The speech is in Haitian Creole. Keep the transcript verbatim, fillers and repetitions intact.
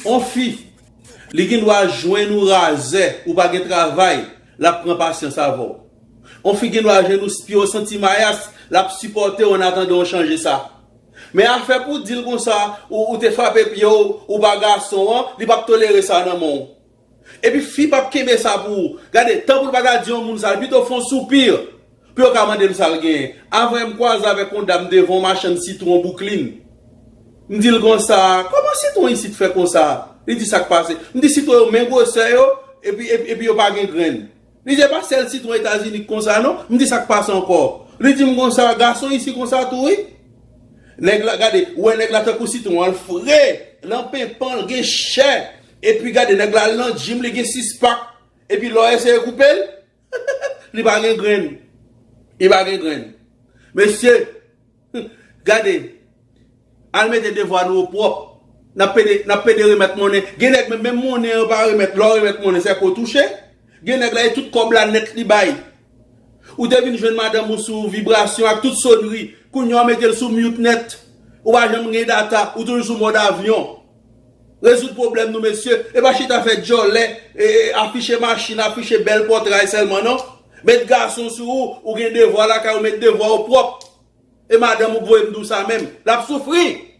On fi, li gen dwa jwenn ou razè, ou pa gen travay, l ap pran pasyans avè w. On fi gen dwa jwenn ou pi w santi mayas, l ap sipòte w an atandan w chanje sa. Men afè pou w di l konsa, ou, ou te frape pye w, ou pa gason an, li p ap tolere sa nan men w. Epi fi p ap kenbe sa pou ou. Gade, tanpri l pa ta di yon moun sa, li pito fè yon soupi pou yo ka mande l sa l genyen. Avan yè m kwaze avèk yon dam devan yon machann sitwon Bouklin. M di l konsa, kòman sitwon isit fè konsa? Li di sa k pase. M di sitwon yo men gwosè yo, epi, epi, epi yo pa gen grenn. Li di e pa sèl sitwon Etazini k konsa non. M di sa k pase ankò? Li di m konsa, gason isi konsa tou wi. Nèg la, gade, ou wè nèg la tankou sitwon an, l fre, lan penpan, l gen chè. Epi gade, nèg la al nan gym, li gen sis pak. Epi lè w eseye koupe l, li pa gen grenn. Li pa gen grenn. Mesye, gade, al mete devwa nou opwòp. N ap pede, n ap pede remèt monnen. Gen nèg menm, menm monnen yo pa remèt. Lè w remèt monnen, se ke w touche. Gen nèg la, e tout kòb la nèt li bay. Ou te vin jwenn madanm ou sou vibrasyon ak tout sonri. Kounye a w mete l sou mute nèt. Ou pa janm gen data, ou toujou sou mòd avyon. Rezoud pwoblèm nou, mesye. E pa chita fè djòlè, e, e, afiche machin, afiche bèl pòtray sèlman, non. Met gason sou ou, ou gen devwa lakay ou, met devwa ou pwòp. E madanm ou voye m di w sa menm. L ap soufri.